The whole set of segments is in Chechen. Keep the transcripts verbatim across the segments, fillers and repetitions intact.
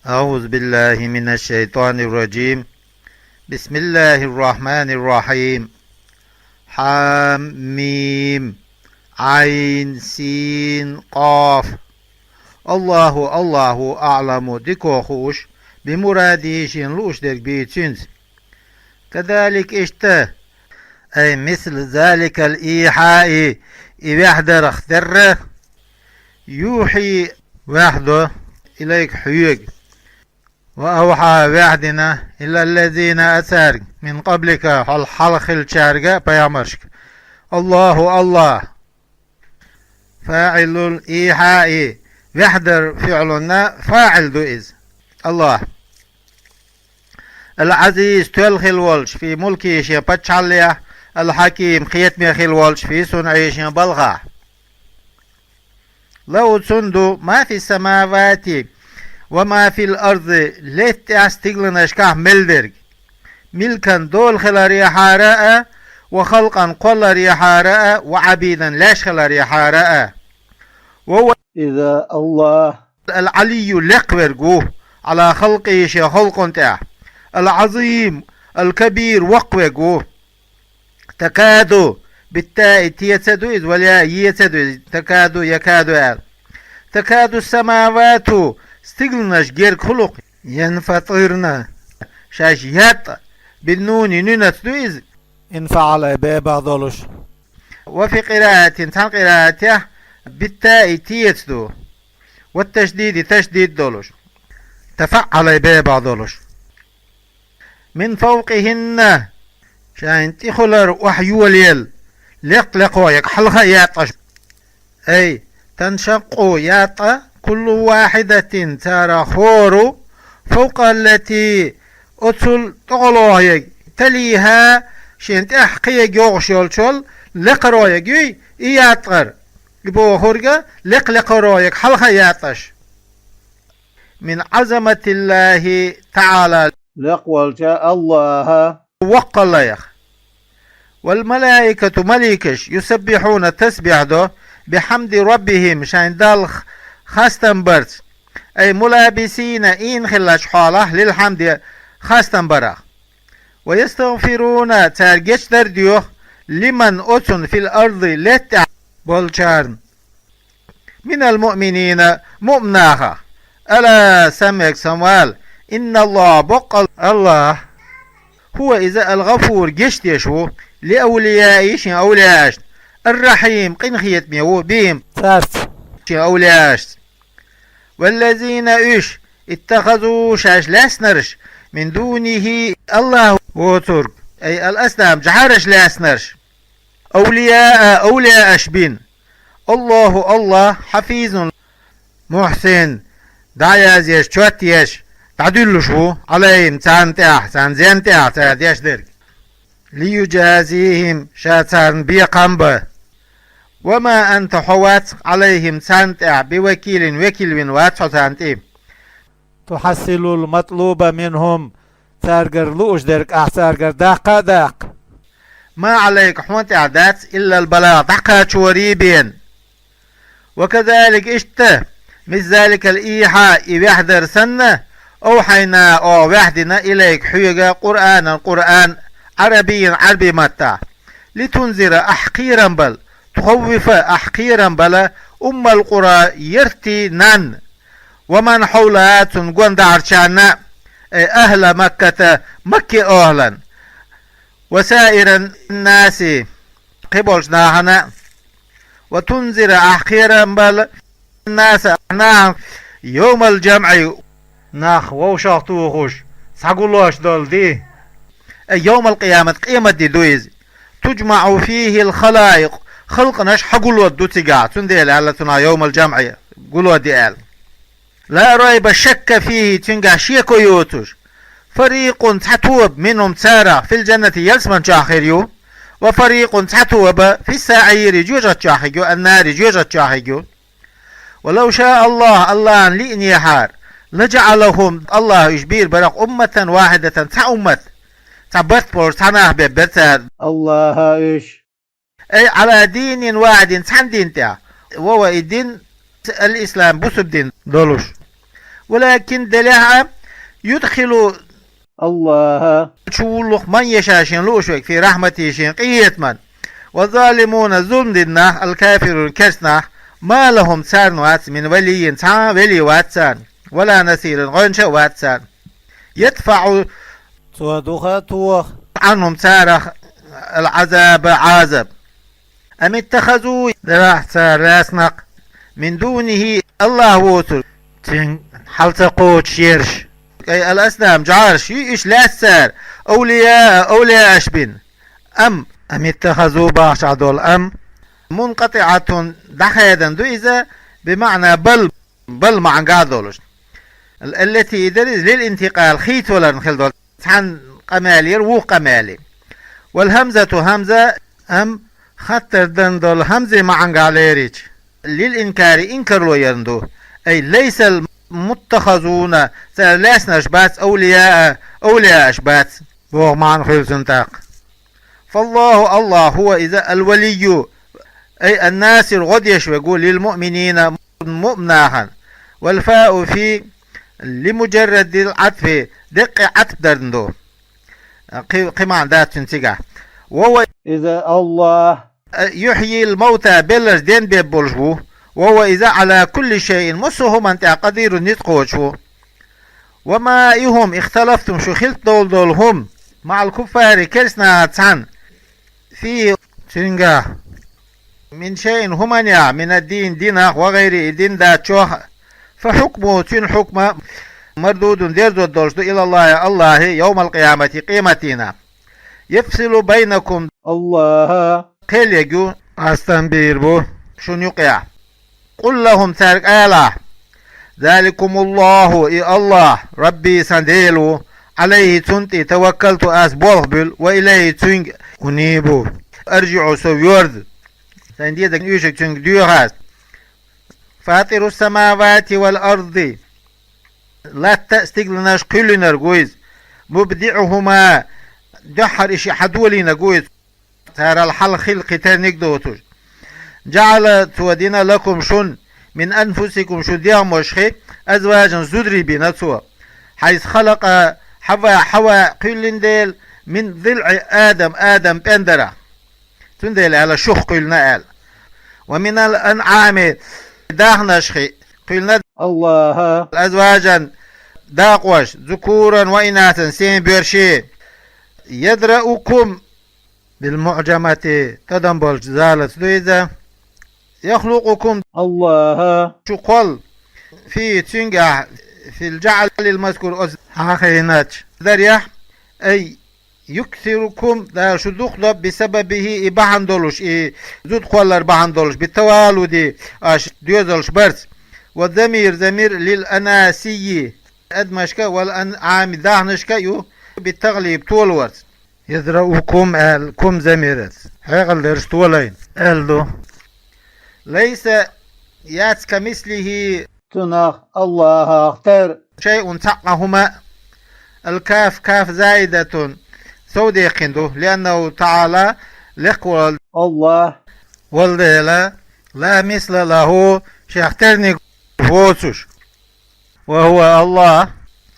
أعوذ بالله من الشيطان الرجيم. بسم الله الرحمن الرحيم. حم ميم عين سين قاف. الله الله أعلم дика хууш, بمراده шена лууш дерг бий цуьнца. كذلك иштта, أي مثل ذلك الإيحاء и ваьхьдарах терра, يوحي ваьхьадо, إليك хьоьга, وأوحى ваьхьадина, إلى الذين цаьрга, من قبلك хьол хьалха хиллачаьрга пайхамаршка. الله الله فاعل الإيحاء ваьхьадар фиӀлана фаӀил ду иза. الله العزيز тоьлла хилла волчу, في ملكه шен паччахьаллехь, الحكيم кхетаме хилла волчу, في صنعه шен балхахь. له цунна ду ما في السماوات وما في الأرض летта тӀехь стигланашкахь мел дерг. ملكا дола хиларехьара а, وخلقا кхолларехьара а, وعبيدا леш хиларехьара а. وهو иза الله العلي лекхаверг ву, على خلقه шен халкъана тӀехь, العظيم الكبير воккхаверг ву. تكاد بالتاء теца ду иза, والياء еца ду иза, تكاد يكاد аьлла. تكاد السماوات стигланаш герга хуьлу-кх, ينفطرن шаьш ятӀа, بالنون нуьнаца ду иза, انفعل бебагӀ долуш. وفي قراءة цхьана къираатехь بالتاء теца ду, والتشديد ташдид долуш, تفعل бебагӀ долуш. من فوقهن шайна тӀехулара охьайолаелла, лекх-лекхо яга хьалха а ятӀаш. أي تنشق ятӀа, كل واحدة царах хӀора, فوق التي оцул тӀехула яга, تليها шена тӀехь кхин яга йогӀуш йолчул лекхаро яга юй и ятӀар. И бохург лекх-лекхаро яга хьалха а ятӀаш. من عظمة الله تعالى лекх волча АллахӀа воккхаллех. والملائكة маликаш يسبحون тасбихь до بحمد ربهم шайн Далла хастам барца, أي ملابسين ийна хиллачу хьолахь للحمد хастам барах. ويستغفرون цара гечдар доьху لمن оцунна في الأرض летта тӀехь болчарна. من المؤمنين муъмин нахах. ألا سمعك самавала, إن الله боккъал АллахӀ, هو иза الغفور гечдеш ву, لأوليائه шен овлияашна, الرحيم къинхетаме ву بهم царца шен овлияашца. والذين уьш, اتخذوا шаьш лаьцнарш, من دونه АллахӀ воцург, أي الأصنام жӀараш лаьцнарш, أولياء овлияаш бина. الله АллахӀ حفيظ محصن дӀаязъеш, чот еш, дӀадуьллуш ву عليهم царна тӀехь, царна зен тӀехь цара деш дерг. ليجازيهم ша царна бекхам бан. وما أنت хьо вац عليهم царна тӀехь بوكيل векал вина вац хьо царна тӀе. تحصل المطلوب منهم цаьргара лууш дерг ахь цаьргара даккха а даккха. ما عليك хьуна тӀехь дац إلا البلاغ дӀакхачорий бен. وكذلك иштта, مثل ذلك الإيحاء и ваьхьадар санна, أوحينا оха ваьхьа дина إليك хьоьга قرآنا Къуръан, عربيا Ӏарби маттахь, لتنذر ахь кхерам бала, تخوف ахь кхерам бала, أم القرى яртийн нанна, ومن حولها цунна гон дахьарчарна, أي أهل مكة Макке охӀлан, وسائر الناس кхиболчу нахана, وتنذر ахь кхерам бала الناس нахана, يوم الجمع нах вовшах тухуш схьагулош долу ди, أي يوم القيامة къемат ди ду иза, تجمع فيه الخلائق халкъанаш схьагуло ду цигахь, цундела аьлла цунах يوم الجمع гуло ди аьлла. لا ريب шакка فيه цуьнгахь шеко йоцуш. فريق цхьа тоба منهم царах في الجنة ялсамани чохь хир ю, وفريق цхьа тоба في السعير жоьжахати чохь хир ю, النار жоьжахати чохь хир ю. ولو شاء الله АллахӀана лиънехьара, لجعلهم АллахӀа уьш бийр бара أمة واحدة цхьа уммат, цхьа барт болуш цхьа нах бер бара цара АллахӀа уьш. أي على دين واحد цхьана дин тӀехь, وهو и дин الإسلام бусурба дин долуш. ولكن, делахь а, يدخل الله, чувуллух, من يشاء, шен лууш верг, في رحمته, шен къинхетаман. والظالمون, зулам дина нах, الكافرون, керста нах, ما لهم, царна вац, من ولي, цхьа а вели вац царна, ولا نصير, гӀоьнча а вац царна. يدفع, цо духа а тоха, عنهم, царах, العذاب, Ӏазап. أم اتخذوا, дара цара лаьцна, من دونه, АллахӀ воцург, цуьнга хьал ца кхочуш ерш, أي الأصنام, жӀараш, юй уьш лаьцна цара, أولياء, овлияаш бина. أم, أم اتخذوا бахча долу أم, منقطعة, дӀахаьдна ду иза, بمعنى بل, بل маьӀнехь долуш. التي, и дара иза, للانتقال, хийцаваларна хилла долу, цхьана къамелера вукху къамеле. والهمزة, хӀамза, أم, хаттар дан долу хӀамзе маьӀнехь лерича, للإنكار, инкарло ярна ду. أي ليس المتخذون, цара лаьцнарш бац, أولياء, овлияаш бац, боху маьӀна хуьлу цуьнан тӀаккха. فالله, АллахӀ, هو, иза, الولي, أي الناصر, гӀо деш верг ву, للمؤمنين, муъмин нахана. والفاء في لمجرد العطف, деккъе Ӏатф дарна ду. Кхи-, кхин маьӀна дац цуьнан цигахь. وهو, иза, АллахӀ, يحيي الموتى, белларш денбеш болуш ву. وهو, иза, على كل شيء, массо а хӀуманна тӀехь, قدير, ницкъ кхочуш ву. وما هم اختلفتم, шу хилийтина долу хӀума, مع الكفار, керста нахаца цхьаьна, فيه, цуьнгахь, من شيء, хӀуманехь, من الدين, динах, وغيره, и дин доцчух, فحكمه, цуьнан хьукма, مردود, дерзор долуш ду, إلى الله, АллахӀе, يوم القيامة, къематдийнахь. يفصل بينكم, АллахӀ кхел ергья, къастам бийр бу шуна юкъехь. قل لهم, цаьрга алахь: ذلكم الله, и АллахӀ, ربي, сан Дела ву, عليه, цунна тӀе, توكلت, ас болх буьллу, وإليه, цуьнга, أنيب, أرجع, со воьрзу, сайн дезарг, оьшург цуьнга доьху ас. فاطر السماوات والأرض, латта а, стигланаш а кхоьллинарг ву иза. مبدعهما, дуьххьара и шиъ хьадолийнарг ву иза, царал хьалха хилла кхин терниг доцуш. جعل, цо дина, لكم, шуна, من أنفسكم, шун дегӀмашхи, أزواجا, зударий бина цо. حيث خلق حواء, Хьава кхоьллина дела, من ضلع آدم, Адаман пӀендарах. Цундела аьлла шух кхоьллина аьлла. ومن الأنعام, дахнашхи кхоьллина АллахӀа, أزواجا, дакъош, ذكورا وإناثا, сий-боьрший. يذرأكم, بالمعجمة, тӀадам болчу залаца ду иза. يخلقكم, АллахӀа шу кхоллу, في, цуьнгахь, في الجعل المذكور, оцу хьахийначу дарехь, أي يكثركم, Дала шу дукха до, بسببه, и бахьана долуш, и зуда кхоллар бахьана долуш, بالتوالد, аша доьзалш барца. والضمير, замир, للإناث, адамашка, والأنعام, дахнашка а ю, بالتغليب, толаварца. يذرأكم аьлла, كم замираца хьекъал дерш толайна аьлла ду. ليس, яц, كمثله, цунах, АллахӀах тера, شيء, цхьа а хӀума. الكاف, каф زائدة, совдехкина ду, لأنه تعالى, лекха волу АллахӀ волу дела, لا مثل له, шех терниг воцуш. وهو, АллахӀ,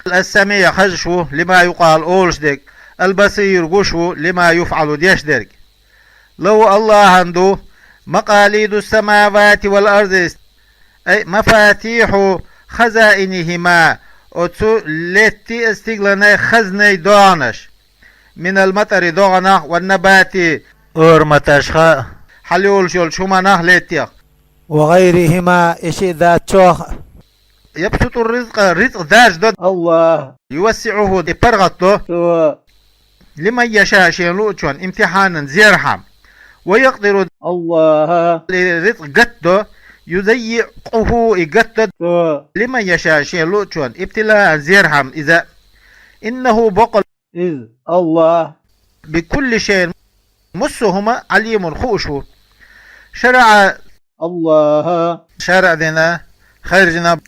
السميع, хезаш ву, لما يقال, олуш дерг, البصير, гуш ву, لما يفعل, деш дерг. له, АллахӀана ду, مقاليد السماوات والأرض, أي مفاتيح خزائنهما, оцу летти а, стигланай хазнай догӀанаш, من المطر, догӀанах, والنبات, ораматашха, хьалайолуш йолчу хӀуманах, леттех. وغيرهما, и шиъ доцчух а. يبسط الرزق, рицкъ даржадо АллахӀ, يوسعه, и паргӀатдо цо, لمن يشاء, шена луучунна, امتحانا, зерхьама. ويقدر, АллахӀа и рицкъ гатдо, يضيقه, и гатдо цо, لمن يشاء, шена луучунна, ابتلاء, зерхьама иза. إنه, бакъ иза, АллахӀ, بكل شيء, массо а хӀума, عليم, хууш ву. شرع, АллахӀа шарӀ дина, хайржина,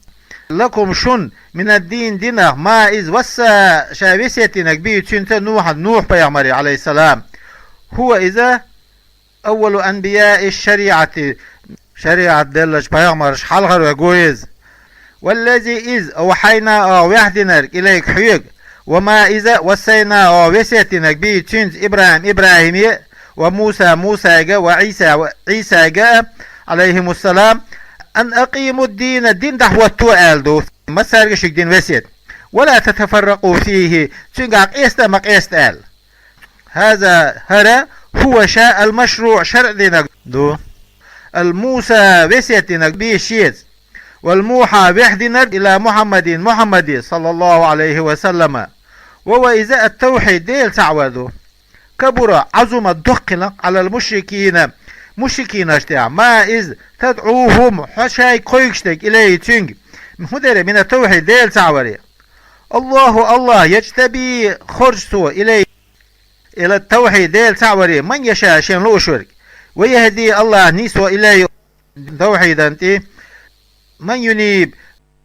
لكم, шуна, من الدين, динах, ما, иза, وصى, ша весет динарг, به, цуьнца, نوحا, Нухь-пайхамаре, عليه السلام. هو, иза, أول أنبياء الشريعة, шариӀат деллачу пайхамарш хьалхара верг ву иза. والذي, из, أوحينا, оаха ваьхьа динарг, إليك, хьоьга, وما, из, وصينا, оаха весет динарг, به, цуьнца, إبراهيم, ИбрахӀиме, وموسى, Мусайга, وعيسى, Ӏийсайга, عليهم السلام, أن أقيموا الدين, дин дӀахӀотто аьлла ду. Массаьрга шуьга дина весет. ولا تتفرقوا فيه, цуьнгахь къеста а ма къеста аьлла. هذا, хӀара, هو, ша, المشروع, шарӀ динарг ду. الموصى, весет динарг, به, шеца. والموحى, ваьхьа динарг, إلى محمد, Мухьаммаде, صلى الله عليه وسلم. وهو, из, التوحيد, Дела цхьаъ вар ду. كبر, عظم, доккха хиланкъ, على المشركين, мушрикинашта тӀехь, ما, из, تدعوهم, хьо шайга кхойкхуш дерг, إليه, цуьнга. ХӀун дара, من التوحيد, Дела цхьаъ варе. الله, АллахӀ, يجتبي, хоржу Цо, إليه, إلى التوحيد, Дела цхьаъ варе, من يشاء, Шена лууш верг. ويهدي, АллахӀ нийсво, إليه, тавхьидан тӀе, من ينيب,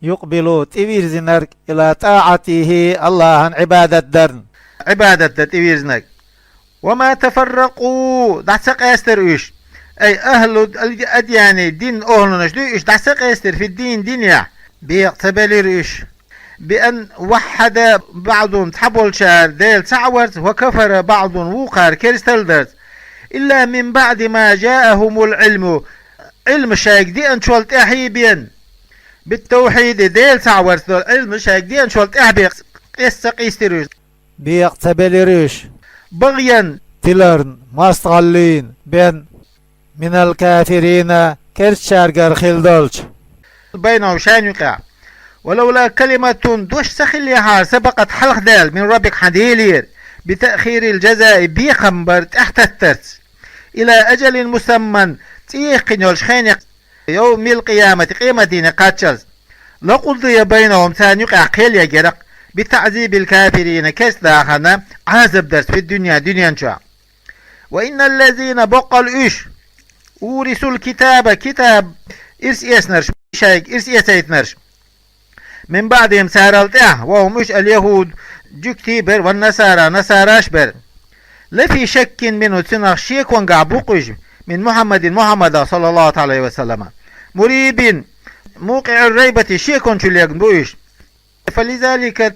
يقبل, тӀевирзинарг, إلى طاعته, АллахӀан Ӏибадат дарна, Ӏибадат дан тӀевирзинарг. وما تفرقوا, дӀа ца къаьстара уьш. أي أهل الأديان, динан охӀланаш ду уьш, дӀа ца къаьстара, في الدين, динехь, бекъа ца белира уьш. بأن وحد بعضهم, цхьаболчара Дела цхьаъ варца, وكفر بعضهم, вукхара керстал дарца. إلا من بعد ما جاءهم العلم, Ӏилма шайга деанчул тӀаьхьа бен. بالتوحيد, Дела цхьаъ варца долу Ӏилма шайга деанчул тӀаьхьа бен, къеста ца къийстира уьш. Бекъа ца белира уьш. بغيا, тиларна, мостагӀаллина бен. من الكافرين, керстачаьргара хилла долчу. بينهم, шайна юкъахь. ولولا كلمة, дош ца хиллехьара, سبقت, хьалха даьлла, من ربك, хьан Делера, بتأخير الجزاء, бекхам бар тӀаьхьататтарца, إلى أجل مسمى, цӀе яьккхина йолчу хенех, يوم القيامة, къематдийне кхаччалц, لقضي بينهم, царна юкъахь кхел ергира-кх, بتعذيب الكافرين, керста нахана Ӏазап дарца, في الدنيا, дуьнен чохь. وإن الذين, боккъал уьш, أورثوا الكتاب, китаб ирс эцнарш, шайга ирс эцайтинарш, من بعدهم, царал тӀаьхьа, وهم, уьш, اليهود, жуьгтий бара, والنصارى, насараш бара. لفي شك منه, цунах шеконгахь бу-кх уьш, من محمد, Мухьаммадах, صلى الله تعالى عليه وسلم, مريب, موقع الريبة, шекончу легна бу уьш. فلذلك,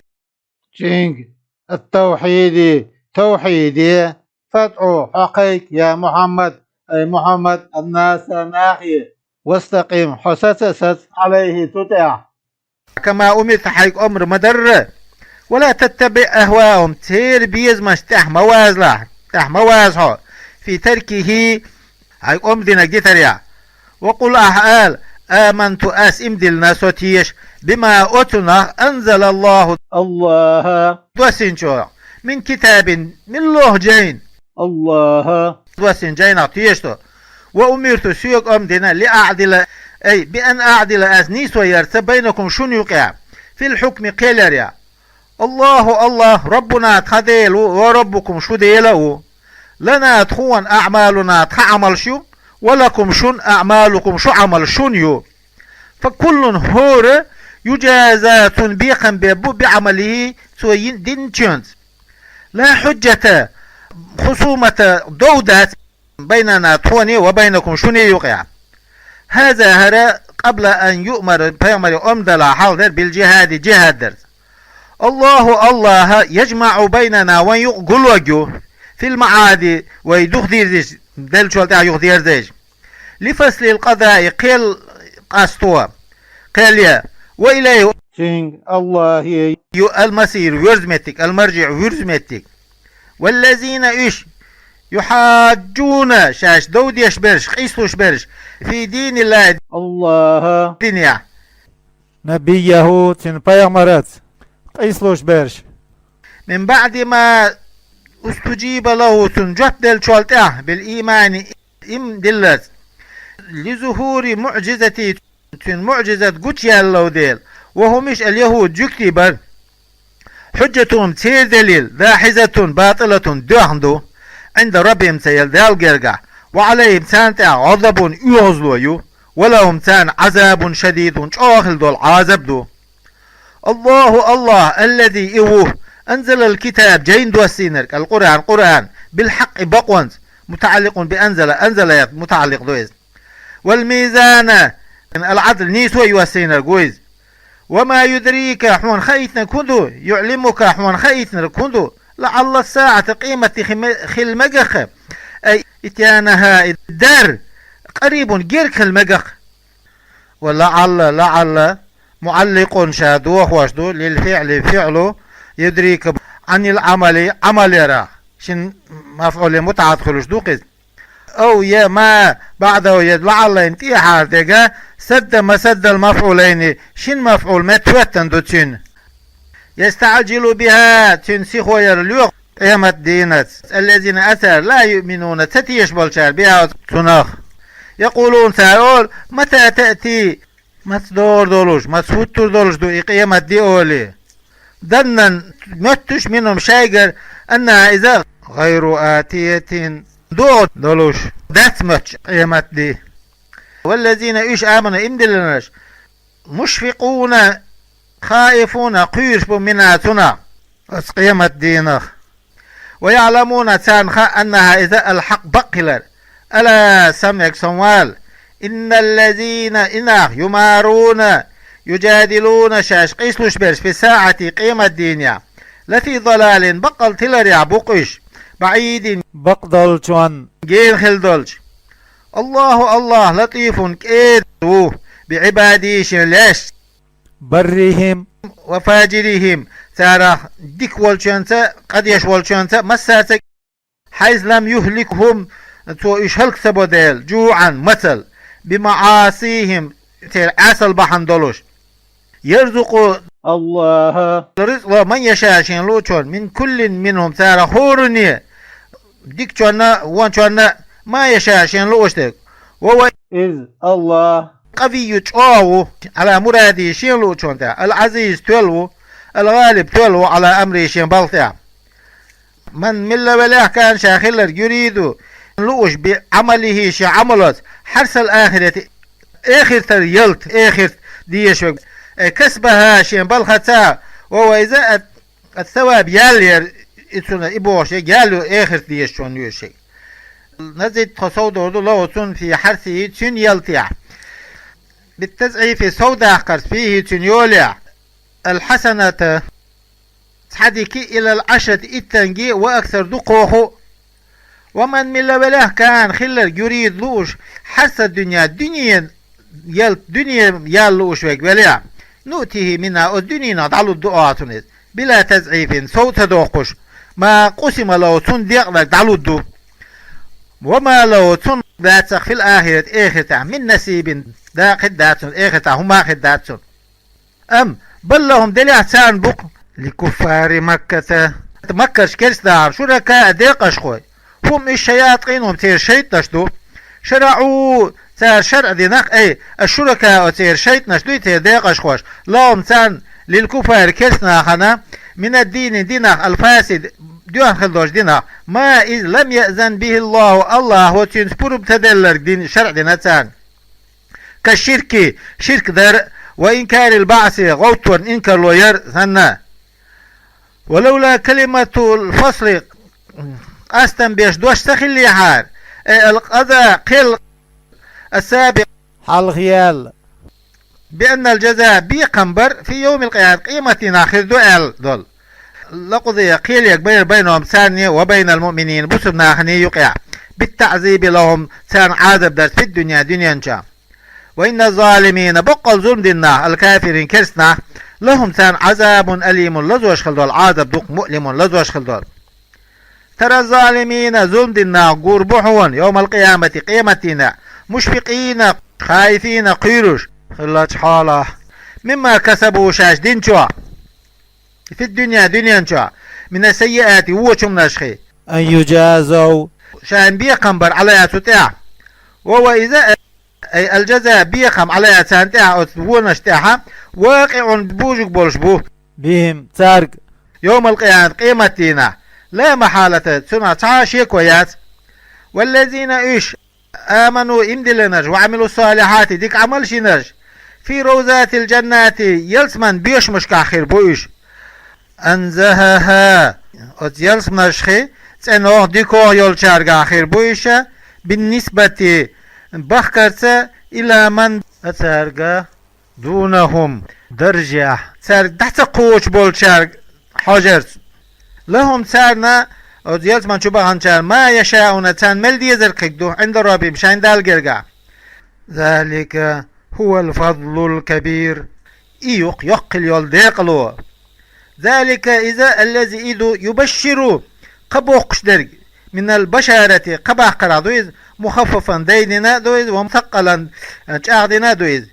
цуьнга, التوحيد, тавхьиде, فادع, хьо кхайкха, يا محمد, أي محمد, الناس, нахе, واستقم, хьо саца а саца, عليه, цу тӀехь. كما أمرت, хьайга омра ма-дарра. ولا تتبع أهواءهم, церан безамашна тӀехь ма вазалахь, тӀехь ма ваза хьо, في تركه, хьайга омра динарг дитарехь. وقل, ахь ала: آمنت, ас иман диллина, со теша, بما, оцунах, أنزل الله, АллахӀа доссинчух, من كتاب, муьлхха жайнах, АллахӀа доссинчу жайнах теша со. وأمرت, соьга омра дина, لأعدل, أي بأن أعدل, ас нийсо ярца, بينكم, шуна юкъахь, في الحكم, кхел ярехь. الله, АллахӀ, ربنا, тхан Дела ву, وربكم, шун Дела а ву. لنا, тхуна, أعمالنا, тхан Ӏамалш ю, ولكم, шуна, أعمالكم, шун Ӏамалш шуна ю. فكل, хӀора, يجازى, цунна бекхам беш бу, بعمله, цо йин-, динчуьнца. لا حجة, хусумат, дов дац, بيننا, тхуна а, وبينكم, шуна а юкъахь. هذا, хӀара, قبل أن يؤمر, пайхамаре омра далахь хьалха дара, بالجهاد, жихӀад дарца. الله, АллахӀа, يجمع بيننا, вайн юкъа гуллург ю, في المعاد, вай духадирзича, деллачул тӀаьхьа юхадерзийча. لفصل القضاء, кхел къасто, кхел ян, وإليه, цуьнга, АллахӀе, ю, المصير, вуьрза меттиг, المرجع, вуьрза меттиг. والذين, уьш, يحاجون, шаьш дов деш берш, къийсалуш берш, في دين الله, АллахӀан динехь, نبيه, цуьнан пайхамарца къийсалуш берш. من بعد ما استجيب له, цунна жоп деллачул тӀаьхьа, بالإيمان, иман дилларца. لظهور معجزته, цуьнан муӀжизат гучуяьллал дела. وهم, уьш, اليهود, жуьгтий бара. حجتهم, церан делил, داحضة, باطلة, доьхна ду, عند ربهم, церан Далла гергахь, وعليهم, царна тӀехь, غضب, оьгӀазло ю, ولهم, царна, عذاب شديد, чӀогӀа хилла долу Ӏазап ду. الله, АллахӀ, الذي, и ву, أنزل الكتاب, жайна доссийнарг, القرآن, Къуръан, بالحق, бакъонца, متعلق بأنزل, أنزل яц мутаӀалликъ ду иза. والميزان, العدل, нийсо йоссийнарг ву иза. وما يدريك, хьона хаийтинарг хӀун ду, يعلمك, хьона хаийтинарг хӀун ду, لعل الساعة, къематди хи-, хила мегах, أي إتيانها, и дар, قريب, герга хила мегах. ولعل, لعل معلق, ша дохош ду, للفعل, فعل, يدريك, عن العمل, Ӏамал ярах. Шин мафӀуле мутаӀадди хулаш ду-кх из. أو, е, ما بعده, е لعل-н тӀехьара дега, سد مسد المفعولين, шин мафӀул меттахӀоттан ду цуьнан. يستعجل بها, цуьнан сихо яр лоьху къематдийнах الذين, цар, لا يؤمنون, ца тешаш болчара, بها, цунах. يقولون, цара олу: متى تأتي, маца догӀур долуш, маца хӀуттур долуш ду и къематди олий. ظنا, моьттуш, منهم, шайгара, أنها, иза, غير آتية, догӀур долуш дац моьттуш къематди. والذين, уьш, آمنوا, иман диллинарш, مشفقون, خائفون, кхоьруш бу, منها, цунах, оцу къематдийнах. ويعلمون, царна хаьа, أنها, иза, الحق, бакъ хилар. ألا, сам вега, сам вала. إن الذين, и нах, يمارون, يجادلون, шаьш къийсалуш берш, في الساعة, къематдийнехь, لفي ضلال, баккъал тиларехь бу-кх уьш, بعيد, бакъдолчунна гена хилла долчу. الله, АллахӀ, لطيف, кӀеда ву, بعباده, шен лаьшца, برهم وفاجرهم, царах дика волчуьнца, къа деш волчуьнца, массаьрца, حيث لم يهلكهم, цо уьш хӀаллак ца бо дела, جوعا, мацалла, بمعاصيهم, церан Ӏесалла бахьана долуш. يرزق, АллахӀа, رزق, من يشاء, шена луучунна, من كل منهم, царах хӀоранне, дикачунна, вончунна, ما يشاء, шена лууш дерг. وهو, иза, АллахӀ, قوي, чӀогӀа ву, على مراده, шена луучунна тӀехь, العزيز, тоьлла ву, الغالب, тоьлла ву, على أمره, шен балха тӀехь. من, милла велахь а, كان, ша хилларг, يريد, лууш, بعمله, шен Ӏамалца, حرث الآخرة, эхартан ялта, эхарт дезаш верг, أي كسبها, шен балхаца, وهو, иза, الثواب, ял яр, и цунна, и бохуш ерг ял ю, эхарт дезачунна ю шега. نزد, тхо сов дор ду, له, цунна, في حرثه, цуьнан ялтехь. بالتضعيف, сов даккхарца, فيه, цуьнан йолехь, الحسنة, цхьа дика, إلى العشرة, иттанге, وأكثر, дукхаххо а. ومن, милла велахь а, كان, хилларг, يريد, лууш, حرث الدنيا, дуьненан ялта, дуьне ял лууш верг велахь, نؤته منها, оцу дуьненах дӀалургду оха цунна иза, بلا تضعيف, сов ца доккхуш, ما قسم له, цунна декънарг дӀалургду. وما له, цунна дац-кх, في الآخرة, эхартахь, من نصيب, дакъа хир дац цунна, эхартахь хӀума а хир дац цунна. أم, بل لهم, делахь царна бу-кх, لكفار مكة, Маккарчу керстанашна, شركاء, декъашхой, هم, уьш, الشياطين, церан шайтӀанаш ду, شرعوا, цара шарӀ дина-кх, أي الشركاء, церан шайтӀанаш дуй, церан декъашхоша, لهم, царна, للكفار, керстанашна, من الدين, динах, الفاسد, доьхна хилла долчу динах, ما, иза, لم يأذن به الله, АллахӀа цуьнца пурба ца делларг дин, шарӀ дина царна. كالشرك, ширк дар, وإنكار البعث, гӀовттарна инкарло яр санна. ولولا كلمة الفصل, къастам беш дош ца хиллехьара, أي القضاء, кхел, السابق, хьалха яьлла, بأن الجزاء, бекхам бар, في يوم القيامة, къематдийнахь хир ду аьлла долу, لقضي, кхел ерг бара, بينهم, царна, وبين المؤمنين, бусулба нахана юкъахь, بالتعذيب لهم, царна Ӏазап дарца, في الدنيا, дуьнен чохь. وإن الظالمين, баккъал зулам дина нах, الكافرين, керста нах, لهم, царна, عذاب أليم, лазош хила долу Ӏазап ду-кх, مؤلم, лазош хила долу. ترى الظالمين, зулам дина нах гур бу хьуна, يوم القيامة, къематдийнахь, مشفقين, خائفين, кхоьруш хиллачу хьолахь, مما كسبوا, шаьш динчохь, في الدنيا, дуьнен чохь, من السيئات, вочу хӀуманашха, أن يجازوا, шайна бекхам бар عليها, цу тӀехь. وهو, иза, أي الجزاء, бекхам عليها, царна тӀехь, оцу вонашна тӀехь, واقع, бужуг болуш бу, بهم, цаьрга, يوم القيامة, къематдийнахь, لا محالة, цунах цхьа а шеко яц. والذين, уьш, آمنوا, иман диллинарш, وعملوا الصالحات, дика Ӏамалш йинарш, في روضات الجنات, ялсаманин боьшамашкахь хир бу уьш. أن نزهها, оцу ялсаманашха цӀеноха, дикоха йолчаьргахь хир бу уьш, بالنسبة, бахкарца, إلى من, цаьрга, دونهم, даржехь, цаьрга дӀа ца кхочуш болчаьрга хьожарца. لهم царна, оцу ялсамани чу баханчарна, ما يشاءون царна мел дезарг кхин ду, عند ربهم шайн Далла гергахь. ذلك هو الفضل الكبير И ю-кх йоккха йолу декъало. ذلك иза الذي и ду يبشر кхаъ боккхуш дерг, من البشارة кхаъ баккхарах ду иза, مخففا дайдина а ду иза, ومثقلا чӀагӀдина а ду иза.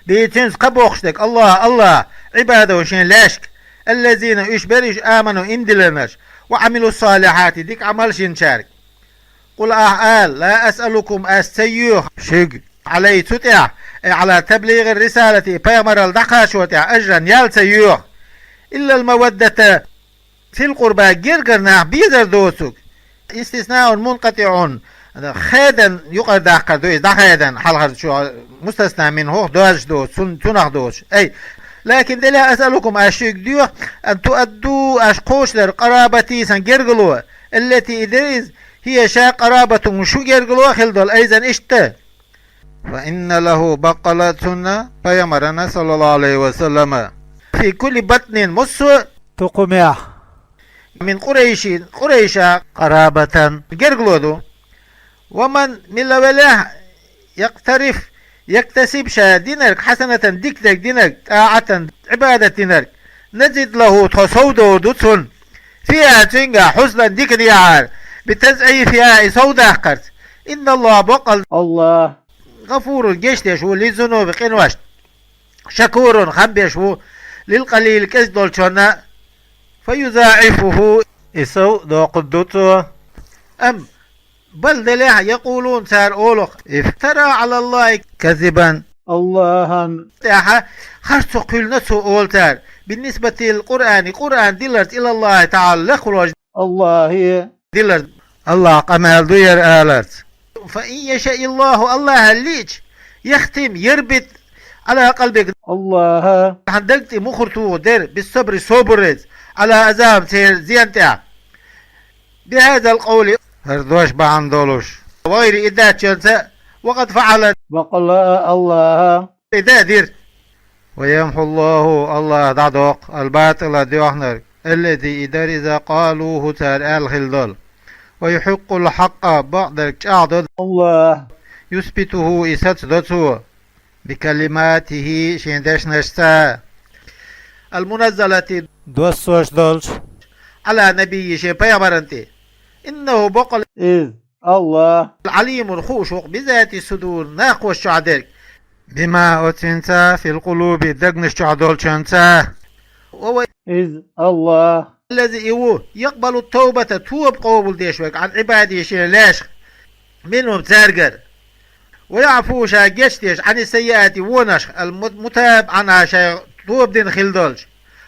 به цуьнца кхаъ боккхуш дерг, الله Аллах, عباده шен лаьшка, الذين уьш берш آمنوا иман диллинарш, وعملوا الصالحات дика Ӏамалш йинчаьрга. قل ахьа ала, لا أسألكم ас ца йоьху шуьга, عليه цу тӀехь, أي على تبليغ الرسالة и пайхамаралла дӀакхачо тӀехь أجرا ял ца йоьху, إلا المودة في القربى гергара нах безар доцург. استثناء منقطع хедан юкъара даккхар ду иза, дӀахедан хьалхарчо, مستثنى منه доьзна доцу, цун-, цунах доцуш. أي لكن делахь أسألكم ас шуьга доьху, أن تؤدوا аш кхочушдар قرابتي сан гергало, التي и дерг иза هي ша قرابتكم шу гергало хила долу, أيضا иштта. فإن له баккъалла цунна, пайхамарна, صلى الله عليه وسلم, في كل بطن массо а тукхамехь, من قريش къурайша قرابة гергало ду. ومن мила велахь, يقترف يكتسب ша динарг, حسنة дика дерг динарг, طاعة Ӏибадат динарг, نزد له тхо сов дор ду цунна, فيها цуьнгахь, حسنا дика дехьара, بتضعيفها и сов даккхарца. إن الله баккъалла Аллах غفور гечдеш ву, للذنوب къиношна, شكور хам беш ву, للقليل кӀезиг долчунна, فيضاعفه и сов доккхур ду цо. أم بل делахь, يقولون цара олу-кх, افترى على الله كذبا Аллахьан тӀехь харцо кхоьллина цо олу цара, بالنسبة للقرآن Къуръан дилларца, إلى الله تعالى лекха волчу Аллахе дилларца, Аллах къамел ду яра аларца. فإن يشأ الله Аллахьа лиъча, يختم ярбит على قلبك Аллахьа хьан даг тӀе мухӀар тухур дара, بالصبر собарца, على أذاهم церан зен тӀехь. بهذا القول хӀара дош бахьана долуш, غير и даьччанца, وقد فعل баккъалла Аллахьа и дан а дира. ويمحو الله Аллах дӀадоккху, الباطل доьхнарг, الذي и дерг иза, قالوه цара аьлла хила долу. ويحق الحق бакъдерг чӀагӀдо Аллах, يثبته и сацадо цо, بكلماته шен дешнашца, المنزلة доссош долчу, على نبيه шен пайхамарна тӀе. إنه баккъалла иза Аллах عليم хууш ву-кх, بذات الصدور накхош чохь дерг, بما оцуьнца, في القلوب дегнаш чохь долчунца. وهو иза Аллах الذي и ву, يقبل التوبة тоба къобалдеш верг, عن عباده шен лаьшах, منهم цаьргара. ويعفو ша гечдеш, عن السيئات вонах, المتاب عنها шайн тоба дина хила долчу.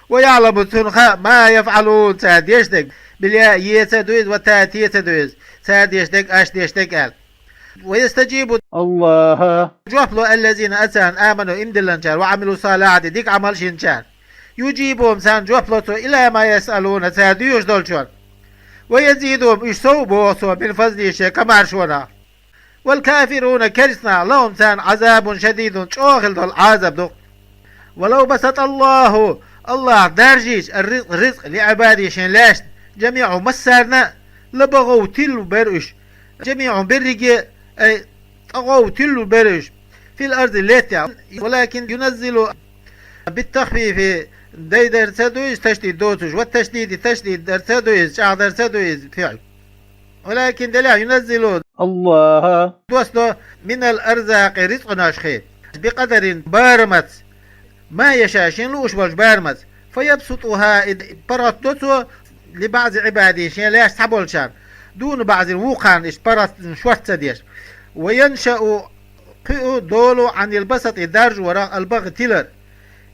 ويعلم цунна хаьа, ما يفعلون цара деш дерг, بالياء еца а ду иза, والتاء теца а ду иза, цара деш дерг, аш деш дерг аьлла. ويستجيب Аллахьа жоп ло, الذين царна, آمنوا иман диллинчара, وعملوا الصالحات дика Ӏамалш йинчара. يجيبهم царна жоп ло цо, إلى ما يسألون цара доьхуш долчунна. ويزيدهم уьш сов а боху цо, من فضله шен комаьршонах. والكافرون керстанах, لهم царна, عذاب شديد чӀогӀа хила долу Ӏазап ду. ولو بسط الله Аллах даржийча, الرزق ризкъ, لعباده шен лаьшна, جميعا массарна а, لبغوا тилла бара уьш, جميعا берриге а, أي طغوا тилла бара уьш, في الأرض лаьттахь. ولكن ينزل بالتخفيف дайдарца а ду иза, ташдид доцуш, والتشديد ташдид дарца а ду иза, чӀагӀдарца а ду иза, فعل. ولكن делахь, ينزل Аллахьа доссадо, من الأرزاق ризкъанашхий, بقدر барамаца, ما يشاء шена лууш болчу барамаца, فيبسطها и паргӀатдо цо, لبعض عباده шен лаьшна цхьаболчарна, دون بعض вукхарна иштта паргӀатдина шортта ца деш. وينشأ кхин а долу, عن البسط и даржорах, البغي тилар.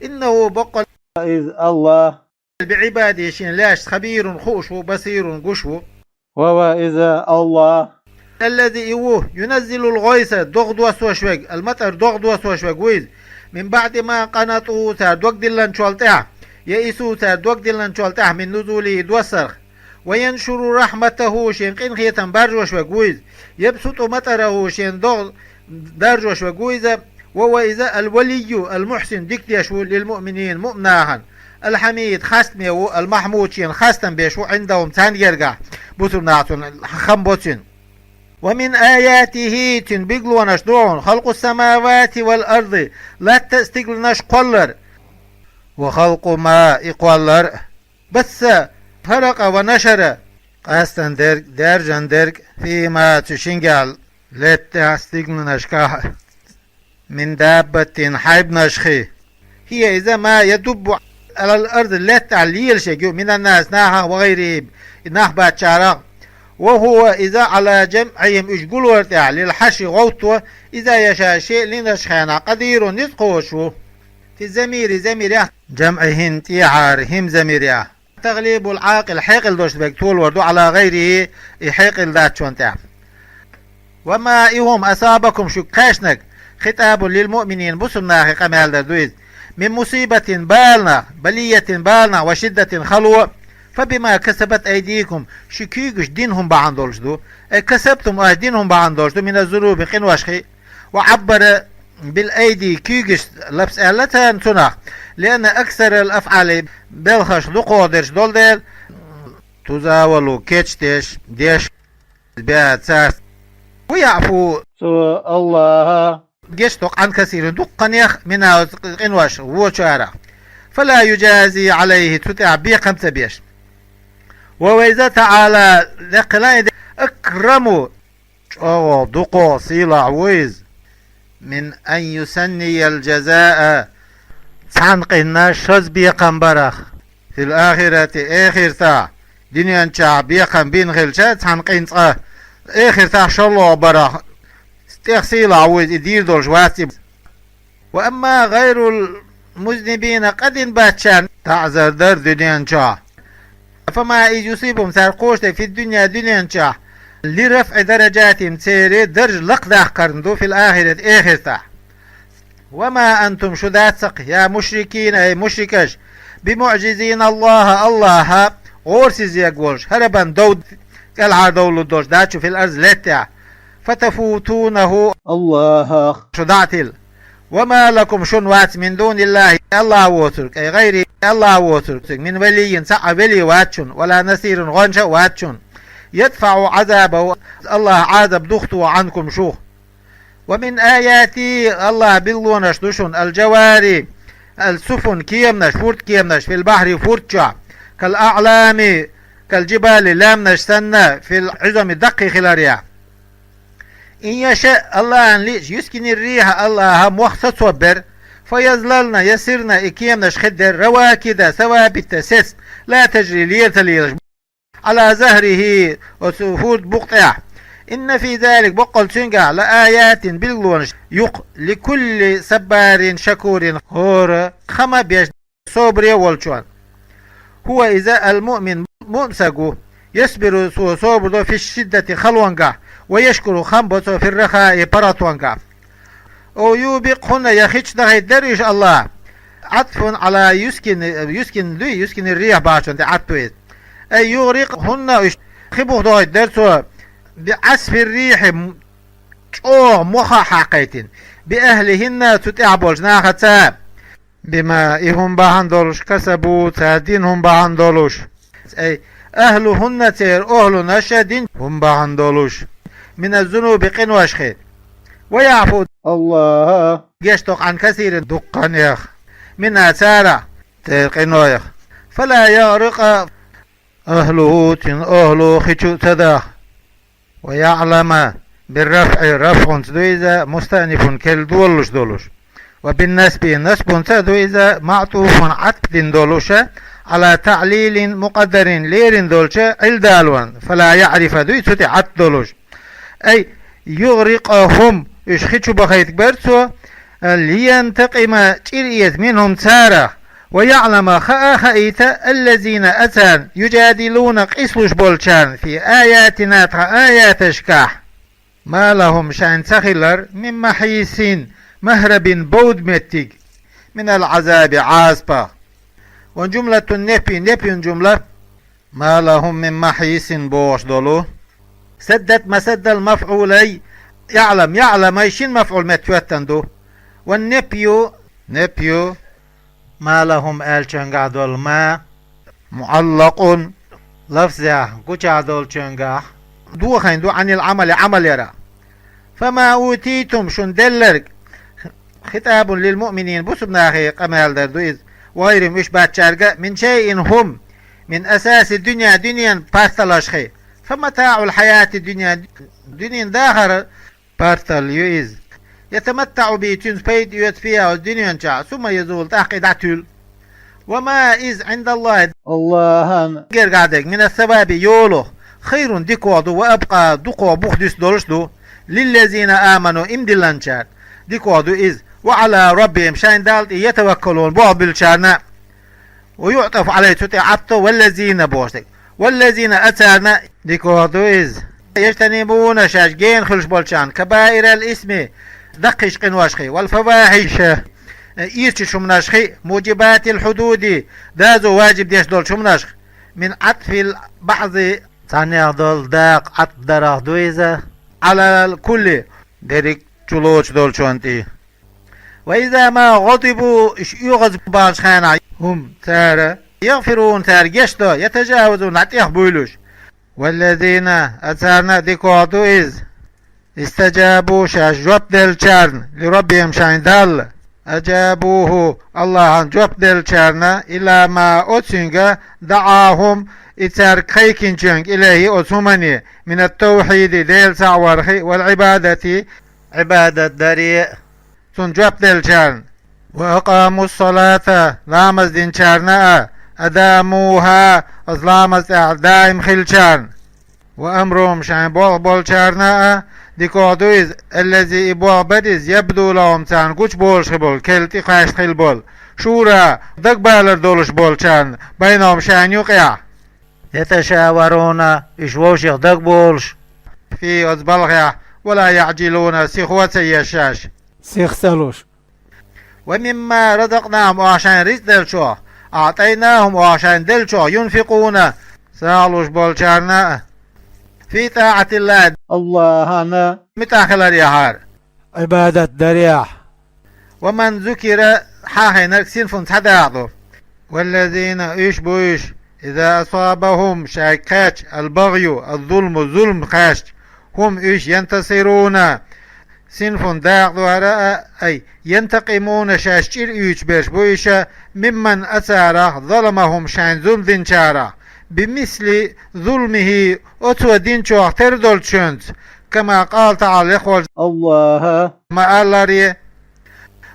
إنه баккъалла иза Аллах بعباده шен лаьшца, خبير хууш ву, بصير гуш ву. وهو иза Аллах الذي и ву, ينزل الغيث догӀа доссош верг, المطر догӀа доссош верг ву иза, من بعد ما قنطوا цара дог диллинчул тӀаьхьа, يئسوا цара дог диллинчул тӀаьхьа, من نزوله доссарх. وينشر رحمته шен къинхетам баржош верг ву иза, يبسط مطره шен догӀа даржош верг ву иза, وهو إذا الولي المحسن ديك ديش هو للمؤمنين مؤمناهن. الحميد خاص ميو المحمود شين خاص تنبيش هو عندهم تانجرقا. بوتم ناتون خم بوتين. ومن آياته تن بيقلونش دون خلق السماوات والأرض لا تستقلنش قلر. وخلق ما يقولر. بس فرق ونشر. قاستن درك، درجن درك، فيما تشنجال، لتا استقلنش كاه. من دابة حيب نشخي. هي إذا ما يدب على الأرض لتا ليل شجو من الناس ناها وغيره ناخ باتشارا. وهو إذا على جمعهم إشقل ورتع للحشي غوتو. إذا يشاء شيء لنشخينا قدير نزقوشو. في الزمير زمير جمعهن تيعار هم زمير يا. تغليب العاقل حيقل دوش بك طول وردو على غيره يحيقل ذات شون تاع. وما إهم أصابكم شو كاشنك. خطاب للمؤمنين بسم ناخي قمال دردويز. من مصيبة بالنا بلية بالنا وشدة خلو. فبما كسبت أيديكم شو كيكش دينهم بعن دولش دو. أي كسبتم أش دينهم بعن دولش دو من الذنوب قنوشخي. وعبر بالأيدي كيجش لبس آلتان تنخ. لأن أكثر الأفعال بلخش لقودرش دول ديل تزاولو كيتش ديش ديش بيع تساس. ويعفو سو الله. جيش توق عن كثير دقن يخ من قنوش وشارع. فلا يجازي عليه تتع بيقم تبيش. وويزا تعالى لقلان أكرموا چوغو دقو سيلا ويز من أن يسني الجزاء تنقينا شز بيقمبرخ في الآخرة آخرتا دنيا چا بيقم بين خلچا تنقين تقا آخرتا شلو برخ تخسيلا ويز إدير دولش واسي. وأما غير المذنبين قد باتشان تعذر در دنيا چا. فما إذ يصيبهم سرقوشت في الدنيا دنيا چا. لرفع درجاتهم سيري درج لق داخ قرندو في الآخرة آخرتا. وما أنتم شداتسق يا مشركين أي مشركش. بمعجزين الله الله غورسيز يقولش هربا دود كالعار دولو دوش داتشو في الأرض لتا. فتفوتونه الله شدعتل. وما لكم شن وات من دون الله الله ووترك أي غير الله ووترك من ولي سعى ولي واتشن ولا نصير غنش واتشن يدفع عذابه الله عذاب دختو عنكم شوخ. ومن آياته الله بلونش دشن الجواري السفن كيمنش فرت كيمنش في البحر فرتشا كالأعلام كالجبال لامنش سنة في العظم دقي خلاريا. إن يشاء الله أن ليش يسكن الريح الله موخصة صبر فيزللن يسرن إكيمنش خدر رواكد ثوابت سس لا تجري ليلة ليلش على ظهره وسفود بقطع. إن في ذلك بقل سنقع لآيات باللونش يق لكل صبار شكور هور خما بيش صبر يولشون. هو إذا المؤمن مؤمسكو يصبر سو صبر دو في الشدة خلوانقع ويشكر خمبسو في الرخاء برطوانقع. أو يوبقهن يخيش دغي دريش الله. عطف على يسكن يسكن دوي يسكن الريح باشن دي عطويت. أي يغرقهن إش خبوخ دغي درسو بعصف الريح م- چوغ مخا حقيتين بأهلهن تتعبولش ناختا. بما إهم باهن دولش كسبوا تا دينهم باهن دولش. أي أهلهن تير أهل نشا دين هم باهن دولش. من الذنوب قنوشخي. ويعفو الله جشتق عن كثير دقن يخ. من آثارة تير قنويخ. فلا يغرق أهله تن أهله خشو تداخ. ويعلم بالرفع رفع دويزا مستأنف كل دولش دولش. وبالنسب نسب دويزا معطوف عطف دولش على تعليل مقدر لير دولش علدالوان فلا يعرف دوي تتي عط دولش. أي يغرقهم إش خشو بخيت برسو لينتقم چيرئيت منهم تارخ ويعلم خا خئيت الذين أتان يجادلون قسلوش بولشان في آياتنا تخا آياتشكاح. ما لهم شان تخلر من محيص مهرب بود متق من العذاب عازبا. وجملة النفي نفي جملة. ما لهم من محيص بوش دولو. سدت مسد المفعولي يعلم يعلم أي شين مفعول متوتن دو. والنفي, نفي, ما لهم аьллачуьнгахь долу ما, معلق, лафзехь гучахь долчуьнгахь, дохийна ду, عن العمل, Ӏамал ярах. فما أوتيتم, шуна делларг, خطاب للمؤمنين, бусурнахе къамел дар ду иза, وغيرهم, уьш бацчаьрга, من شيء, хӀума, من أثاث الدنيا, дуьненан парталашхий, فمتاع الحياة الدنيا, дуьненан дахар партал ю иза. يتمتع به, цуьнца пайда оьцу, فيها, оцу дуьнен чохь, ثم يزول, тӀаккха и дӀатуьллу. وما, иза, عند الله, АллахӀан гергахь дерг, من الثواب, йолах, خير, дикох ду, وأبقى, дукха бух дуьсуш долуш ду, للذين آمنوا, иман диллинчарна дикох ду иза, وعلى ربهم, шайн Далла тӀе, يتوكلون, болх буьллучарна. ويعطف عليه, цу тӀе Ӏатто, والذين бохуш дерг. والذين, оцарна дикох ду иза. يجتنبون, шаьш гена хуьлуш болчарна, كبائر الإثم, даккхийчу къиношхий, والفواحش, ирчачу хӀуманашхий, موجبات الحدود, доза важиб деш долчу хӀуманашха, من عطف البعض, цхьаннех долу дакъа Ӏатта дарах ду иза, على الكل, дерриг чулоцуш долчунна тӀе. وإذا ما غضبوا, уьш оьгӀаз баьлчу хенахь, хӀума, цара, يغفرون, цара гечдо, يتجاوزون, дӀатӀех буьйлуш. والذين, оцарна а дикох ду иза, استجابوا, шаьш жоп деллачарна, لربهم, шайн Далла, أجابوه, АллахӀан жоп деллачарна, إلى ما, оцуьнга, دعاهم, и цаьрга кхайкхинчуьнга, إليه, оцу хӀумане, من التوحيد, Дела цхьаъ вархи, والعبادة, Ӏибадат даре, цунна жоп деллачарна. وأقاموا الصلاة, ламаз динчарна а, أداموها, оцу ламаза тӀехь даим хилчарна. وأمرهم, шайн болх болчарна а дикох ду иза, الذي, и болх бара иза, يبدو لهم, царна гучуболуш хир болу, керла тӀекхаьчна хир болу, شورى, дагабалар долуш болчарна, بينهم, шайна юкъехь. يتشاورون, уьш вовшех дагаболуш, فيه, оцу балхехь, ولا يعجلون, сихо а ца еш шаьш, сих ца луш. ومما رزقناهم, оха шайна рицкъ деллачух, أعطيناهم, оха шайна деллачух, ينفقون, сагӀа луш болчарна а, في طاعة الله, АллахӀана муьтӀахь хиларехьара, Ӏибадат дарехь. ومن ذكر, хьахийнарг, صنف, цхьа дакъа ду. والذين, уьш бу уьш, إذا أصابهم, шайга кхаьчча, البغي, الظلم, зулам кхаьчча, хӀума, уьш, ينتصرون, صنف, дакъа ду хӀара а, أي ينتقمون, шаьш чӀир уьйцуш берш бу уьш, ممن, оцарах, ظلمهم, шайна зулам динчарах, بمثل ظلمه, оцо динчух тера долчуьнца, كما قال تعالى, лекха волчу АллахӀа ма-аллара: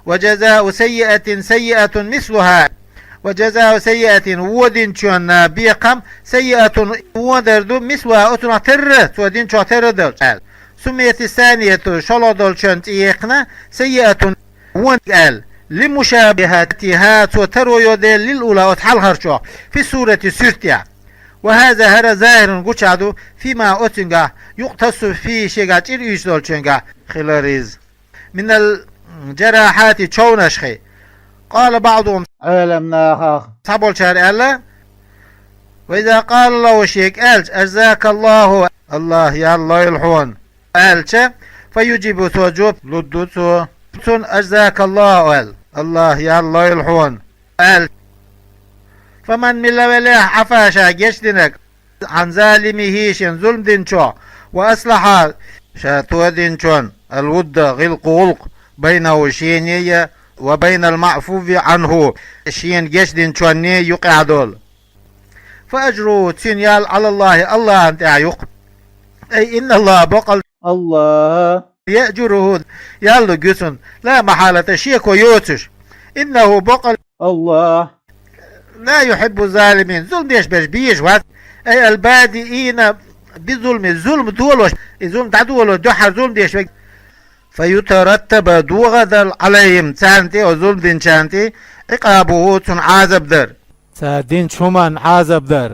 وجزاء سيئة سيئة مثلها. وجزاء سيئة, вон динчунна бекхам, سيئة, вон дар ду, مثلها, оцунах терра, цо динчух терра долчу, аьлла. سميت الثانية, шолгӀа долчунна цӀе яьккхина, سيئة, вон аьлла, لمشابهتها, цо таро йо дела, للأولى, оцу хьалхарчух, في الصورة, суьртехь. وهذا, хӀара, ظاهر, гучахь ду, فيما, оцуьнгахь, يختص فيه, шегахь чӀир уьйцуш долчуьнгахь хилар иза. من الجراحات, човнашхий. قال بعضهم, Ӏеламнахах цхьаболчара аьлла: وإذا قال له, шега аьлча, أجزاك الله, АллахӀ ял лойла хьуна, аьлча, فيجيب, цо жоп лур ду цо, цунна أجزاك الله аьлла, АллахӀ ял лойла хьуна аьлла. فمن, мила велахь, عفا, ша гечдинарг, عن ظالمه, шена зулам динчух, وأصلح, ша тодинчунна, الود, гӀиллакх, гӀуллакх, بينه, шене а, وبين المعفو عنه, шена гечдинчунне а юкъехь долу. فأجره, цуьнан ял, على الله, АллахӀана тӀехь ю-кх. أي إن الله, баккъалла АллахӀ, يأجره, ял лур ю цунна, لا محالة, шеко йоцуш. إنه, баккъалла АллахӀ, لا يحب الظالمين, зулам деш берш безаш вац. أي البادئين بالظلم, зулам долош, и зулам дӀадоло дуьххьара зулам деш верг. فيترتب, догӀа а дала, عليهم, царна тӀе, оцу зулам динчарна тӀе, عقابه, цунна Ӏазап дар. Цара динчу хӀуманна Ӏазап дар.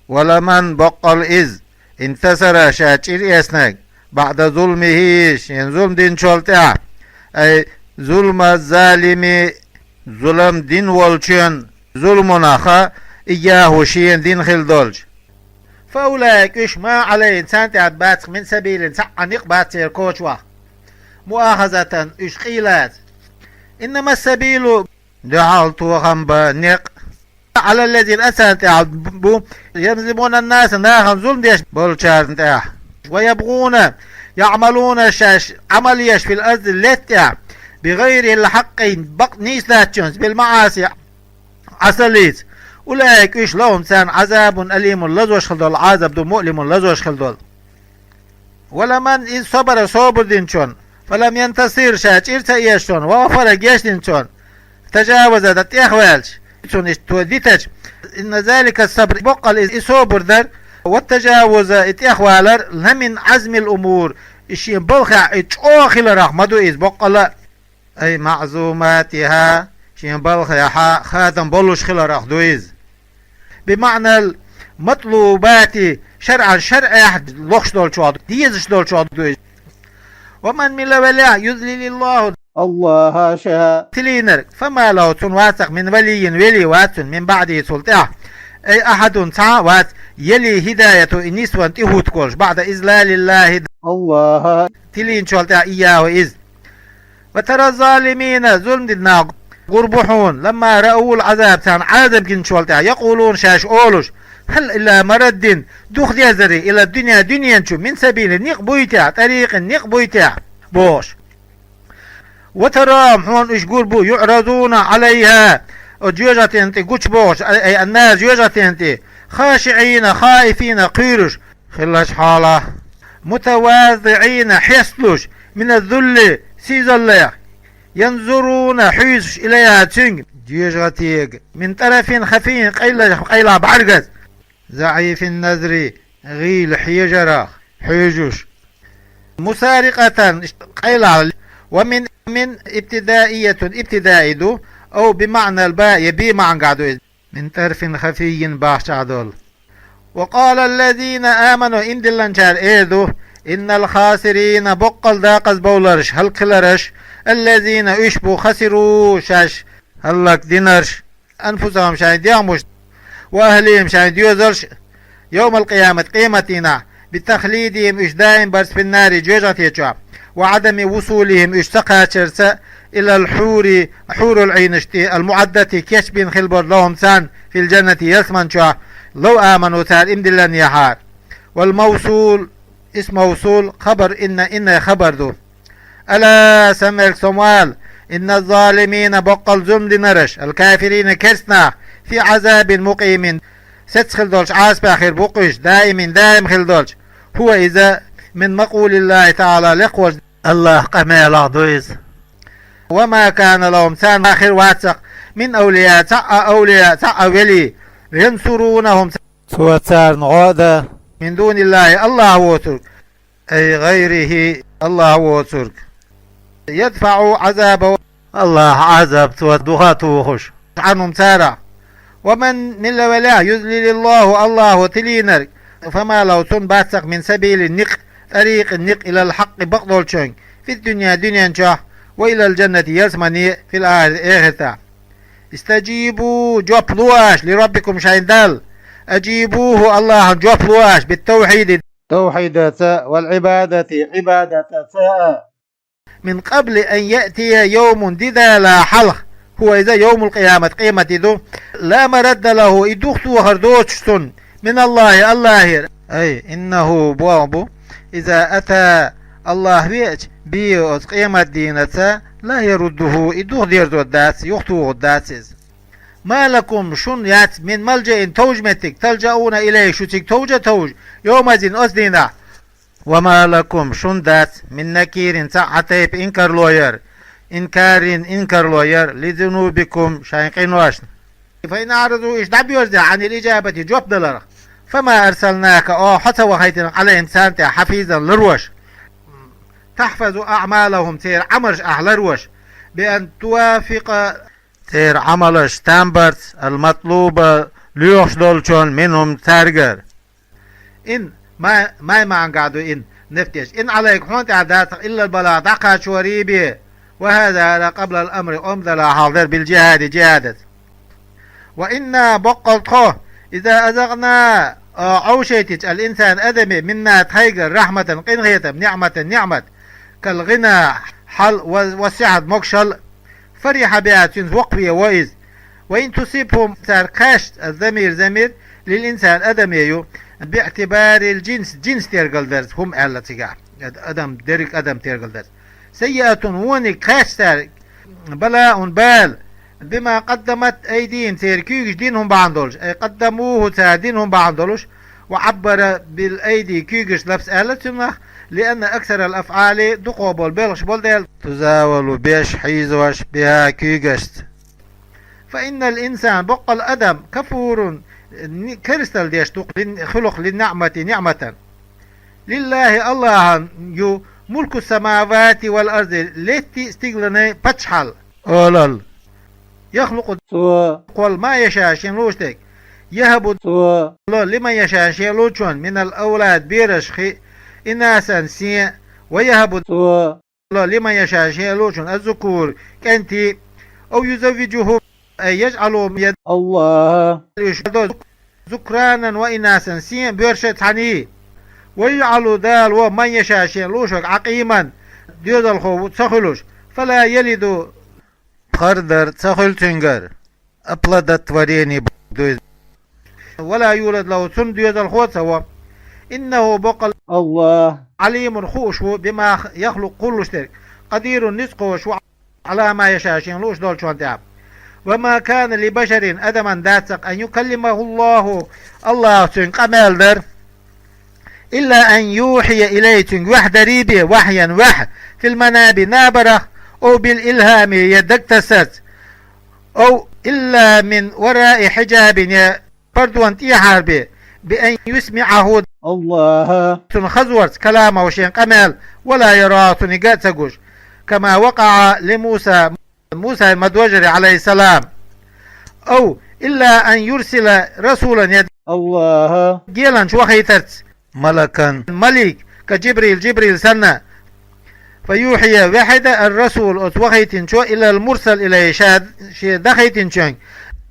ولمن, баккъалла иза, انتصر, ша чӀир эцнарг, بعد ظلمه, шена зулам динчул тӀаьхьа, أي ظلم الظالم, зулам дина волчун зуламах, إياه, шена дина хилла долчу. فأولئك, уьш, ما عليهم, царна тӀехь бац, من سبيل, цхьа а некъ бац церан коча ваха. مؤاخذة, уьш къайлаца. إنما السبيل, дуьхьал тохам ба некъ, على الذين, царна тӀехь бу, يظلمون الناس, нахана зулам деш болчарна тӀехь, ويبغون, يعملون, шаьш Ӏамал еш, في الأرض, лаьтта тӀехь, بغير الحق, бакъ нийса латтачунца, بالمعاصي, Ӏасаллица, أولئك, уьш, لهم, царна, عذاب أليم, лазош хила долу Ӏазап ду, مؤلم, лазош хила долу. ولمن, иза, صبر, собар динчунна, فلم ينتصر, ша чӀир ца эшчунна, وغفر, гечдинчунна, تجاوز, дан тӀехваьлча, цунна иштта дитача, إن ذلك الصبر, боккъал иза, и собар дар, والتجاوز, и тӀехвалар, لمن عزم الأمور, и шен балхехь и чӀогӀа хиларах ма ду иза боккъала а, أي معزوماتها, шен балхехь хадам болуш хиларах ду иза. بمعنى المطلوبات, шарӀан, шарӀехь лохуш долчух ду, дезаш долчух ду иза. ومن, мила велахь, يضلل الله, АллахӀа ша тилийнарг, فما له, цунна вацахь, من ولي, вели вац цунна, من بعده, цул тӀаьхьа, أي أحد, цхьа а вац, يلي هدايته, и нисван тӀехӀуттуш волуш, بعد إضلال الله, АллахӀа тилийначул тӀаьхьа, إياه, иза. وترى الظالمين, зулам дина нах гур бу хьуна, لما رأوا العذاب, царна Ӏазап гинчул тӀаьхьа, يقولون, шаьш олуш, هل إلى مرد, дукха дезара, إلى الدنيا, дуьнен чу, من سبيل, некъ буй те, طريق, некъ буй те, бохуш. وتراهم, хьуна уьш гур бу, يعرضون عليها, оцу жоьжахатина тӀе гучубогӀуш, أي النار, жоьжахатина тӀе, خاشعين, خائفين, кхуьйруш хиллачу хьолахь, متواضعين, хьесталуш, من الذل, сийсазаллех, ينظرون, хьуьйсуш, إليها, цуьнга, жоьжахатега, من طرف خفي, къайла-, къайлах бӀаьргаза, ضعيف النظر, гӀийла хьежарах хьуьйжуш, مسارقة, къайлах, ومن, من ابتدائية, ابتدائي ду, أو بمعنى الباء, я бен маьӀнехь ду иза, من طرف خفي бахчахь долу. وقال الذين آمنوا, ийман диллинчара эр ду, إن الخاسرين, боккъал дакъазбовларш, хӀаллакьхиларш, الذين, уьш бу, خسروا, шаьш хӀаллакдинарш, أنفسهم, шайн дегӀмаш, وأهليهم, шайн доьзалш, يوم القيامة, къематдийнахь, بتخليدهم, уьш даим барца, في النار, жоьжахати чохь, وعدم وصولهم, уьш ца кхачарца, إلى الحور, хьурул Ӏийнаш тӀе, المعدة, кечбина хилла болу, لهم, царна, في الجنة, ялсамани чохь, لو آمنوا, цара ийман диллинехьара. والموصول, اسم موصول, خبر إن, إنан хабар ду. ألا, сан мел сомал, إن الظالمين, боккъал зулам динарш, الكافرين, керста нах, في عذاب مقيم, сецна хилла долчу Ӏазапехь хир бу-кх уьш, دائم, даим хилла долчу, هو, иза, من مقول الله تعالى, лекхачу АллахӀан къамелах ду иза. وما كان لهم, царна хир вацахь, من أولياء, цхьа а أولياء, цхьа а вели, ينصرونهم, цо царна гӀо а дан, من دون الله, АллахӀ воцург, أي غيره, АллахӀ воцург, يدفعوا عذابه, АллахӀан Ӏазап цо духа а тухуш, عنهم, царах. ومن, мила велахь, يضلل الله, АллахӀа тилийнарг, فما له, цунна бацахь, من سبيل, некъ, طريق, некъ, إلى الحق, бакъдолчуьнга, في الدنيا, дуьнен чохь, وإلى الجنة, ялсамане, في الآخرة, эхартахь. استجيبوا, жоп ло аша, لربكم, шайн Далла. أجيبوه, АллахӀана жоп ло аша, بالتوحيد, тавхьидаца, والعبادة, Ӏибадатаца а. من قبل أن يأتي يوم, ди далахь хьалха, هو, иза, يوم القيامة, къематди ду, لا مرد له, и духатохар доцуш цунна, من الله, АллахӀера. أي إنه, боху бу, إذا أتى, АллахӀ веача, به, оцу къематдийнаца, لا يرده, и духадерзор дац, юхатухур дац иза. ما لكم, шуна яц, من ملجأ, товжа меттиг, تلجؤون إليه, шу цига товжа а товжа, يومئذ, оцу дийнахь. وما لكم, шуна дац, من نكير, цхьа а тайпа инкарло яр, إنكار, инкарло яр, لذنوبكم, шайн къиношна. فإن أعرضوا, уьш дӀабоьрзехь, عن الإجابة, жоп даларх, فما أرسلناك, оха хьо ца вахийтина, عليهم, царна тӀехь, حفيظا, ларвеш, تحفظ أعمالهم, церан Ӏамалш ахь ларвеш, بأن توافق, церан Ӏамалш там барца, المطلوب, лоьхуш долчун, منهم, цаьргара. إن, май, май маьӀнехь ду إن, нефтеш. إن عليك, хьуна тӀехь дацахь, إلا البلاغ, дӀакхачорий бен. وهذا, хӀара, قبل الأمر, омра далахь хьалха дара, بالجهاد, джихӀадаца. وإنا, боккъал тхо, إذا أذقنا, а, Ӏовшийтича, الإنسان, адаме, منا, тхайгара, رحمة, къинхетам, نعمة, ниӀмат, كالغنى, хьал, و, والصحة, могушалла, فرح بها, цуьнца воккхаве во иза. وإن تصبهم, цара кхаьчча, الضمير, замир, للإنسان, адаме ю, باعتبار الجنس, джинс тергал дерза, هم аьлла цигахь, адам, дерриг адам тергал дерза. سيئة, вониг кхаьчча цара, بلاء, бала, بما قدمت أيديهم, церан куьйгаш дина хӀума бахьана долуш, أي قدموه, цара дина хӀума бахьана долуш, وعبر بالأيدي, куьйгаш лапс аьлла цунах, لأن أكثر الأفعال, дукхах болу белхаш болу дела, تزاول, беш, хьийзош, بها, куьйгашца. فإن الإنسان, боккъал адам, كفور, ни-, керстал деш ду-кх, лин-, хуьлу-кх, للنعمة, ниӀматан. لله, АллахӀан ю, ملك السماوات والأرض, летти а стигланийн паччахьалла, олалла. يخلق, цо кхоллу, ما يشاء, шена лууш дерг. يهب, цо ло, لمن يشاء, шена луучунна, من الأولاد, бераш хи, إناثا, сен, ويهب, цо ло, لمن يشاء, шена луучунна, الذكور, кӀентий, أو يزوجهم, أي يجعل, я, АллахӀа, уьш до, ذكرانا وإناثا, сен а, боьрша а цхьаьний. ويجعل, Дала во, من يشاء, шена луушверг, عقيما, доьзалхо ву ца хуьлуш. فلا يلد, пхар дар ца хуьлу цуьнгара. Оплодотворение бу иза. ولا يولد له, цунна доьзалхо а ца во. إنه, боккъал АллахӀ, عليم, хууш ву, بما يخلق, кхуллуш дерг. قدير, ницкъ кхочуш ву, على ما يشاء, шена лууш долчунна тӀехь. وما كان لبشر, адаман дац-кх, أن يكلمه الله, АллахӀа цуьнга къамел дар, إلا أن يوحي إليه, цуьнга ваьхьа дарий бен, وحيا, ваьхьа, في المنام, набарах, أو بالإلهام, я дагтасарца, أو إلا من وراء حجاب, я пардонна тӀехьара бен, بأن يسمعه, АллахӀа, цунна хазорца, كلامه, шен къамел, ولا يراه, цунна и ган а ца гуш, كما وقع لموسى, Мусайн ма-дожаре, عليه السلام. أو إلا أن يرسل رسولا, я АллахӀа геланча вахийтарца, ملكا, малик, كجبريل, Джибрил санна. فيوحي, ваьхьа дан الرسول, оцу вахийтинчо, إلى المرسل إليه, ша, шен дахийтинчуьнга,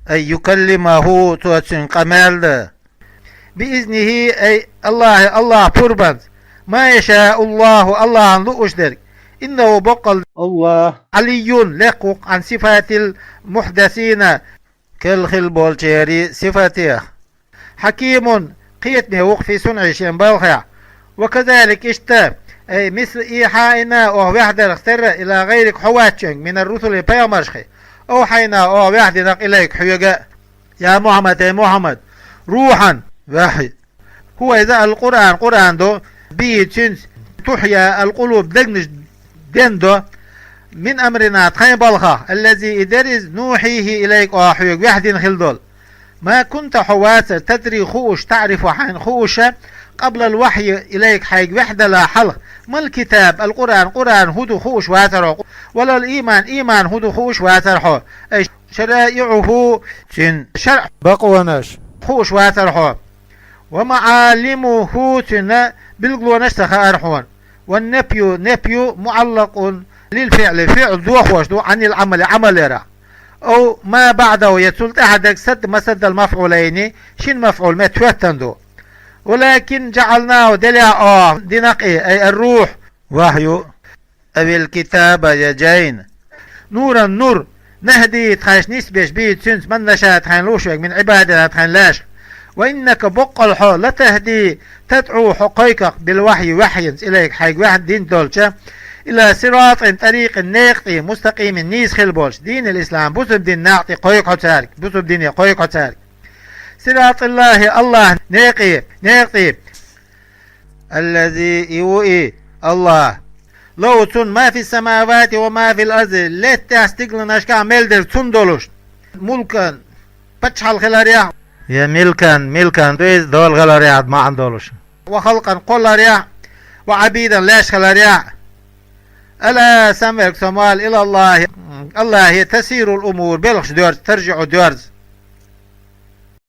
أي يكلمه, цо цуьнга къамел дан. بإذنه, أي, АллахӀа, АллахӀан пурбанца. ما يشاء الله, АллахӀан лууш дерг. إنه, боккъал АллахӀ, علي, лекха ву-кх, عن صفات المحدثين, керла хилла болчеран сифатех. حكيم, кхетаме ву-кх, في صنعه, шен балхехь. وكذلك, иштта, أي مثل إيحائنا, оха ваьхьа дарх терра, إلى غيرك, хьо ваччуьнга, من الرسل, пайхамаршкахь, أوحينا, оха ваьхьа дина-кх, إليك, хьоьга, يا محمد, хӀей Мухьаммад, روحا, ваьхьа. هو, иза, القرآن, Къуръан ду, به, цуьнца, تحيا القلوب, дегнаш дендо, من أمرنا, тхайн балхах, الذي, и дерриг, نوحيه إليك, оха хьоьга ваьхьа дина хилла долу. ما كنت, хьо вацара, تدري, хууш, تعرف, хьайна хууш, قبل الوحي إليك, хьайга ваьхьа далахь хьалха, ما الكتاب, القرآن, Къуръан хӀун ду хууш вацара хьо, ولا الإيمان, иман хӀун ду хууш вацара хьо, أي شرائعه, цуьнан шарӀ, бакъонаш, хууш вацара хьо. ومعالمه, цуьнан билгалонаш ца хаьара хьуна. والنفي, нефи, معلق للفعل, фиӀл дохош ду, عن العمل, Ӏамалера. أو ما بعده, я цул тӀаьхьа дерг, سد مسد المفعولين, шина мафӀул метта хӀоьттина ду. ولكن جعلناه, делахь оха, дина-кх и, أي الروح, ваьхьа, أو الكتاب, я жайна, نورا, нур, نهدي, тхаьш нисбеш, به, цуьнца, من نشاء, тхайна лууш верг, من عبادنا, тхайн лаьшка. وإنك, боккъал хьо, لتهدي, تدعو, хьо кхойках, بالوحي, ваьхьанца, إليك, хьайга ваьхьа дина долча, إلى صراط, طريق, некъа тӀе, مستقيم, нийса хилла болча, دين الإسلام, бусалба динан некъа тӀе кхойка хьо цаьрга, бусалба дине кхойка хьо цаьрга. صراط الله, АллахӀан некъа, некъа тӀе. الذي, и ву и, АллахӀ. له, цунна, ما في السماوات وما في الأرض, летта тӀехь, стигланашкахь мел дерг цунна долуш. ملكا, паччахьалла хиларехь, я ملكا, ملكا, то есть дола хиларехь маьӀна долуш. وخلقا, кхолларехь, وعبيدا, леш хиларехь. ألا, самверг со мала, إلى الله, АллахӀе, تسير الأمور, белхаш доьрза, ترجع, доьрза.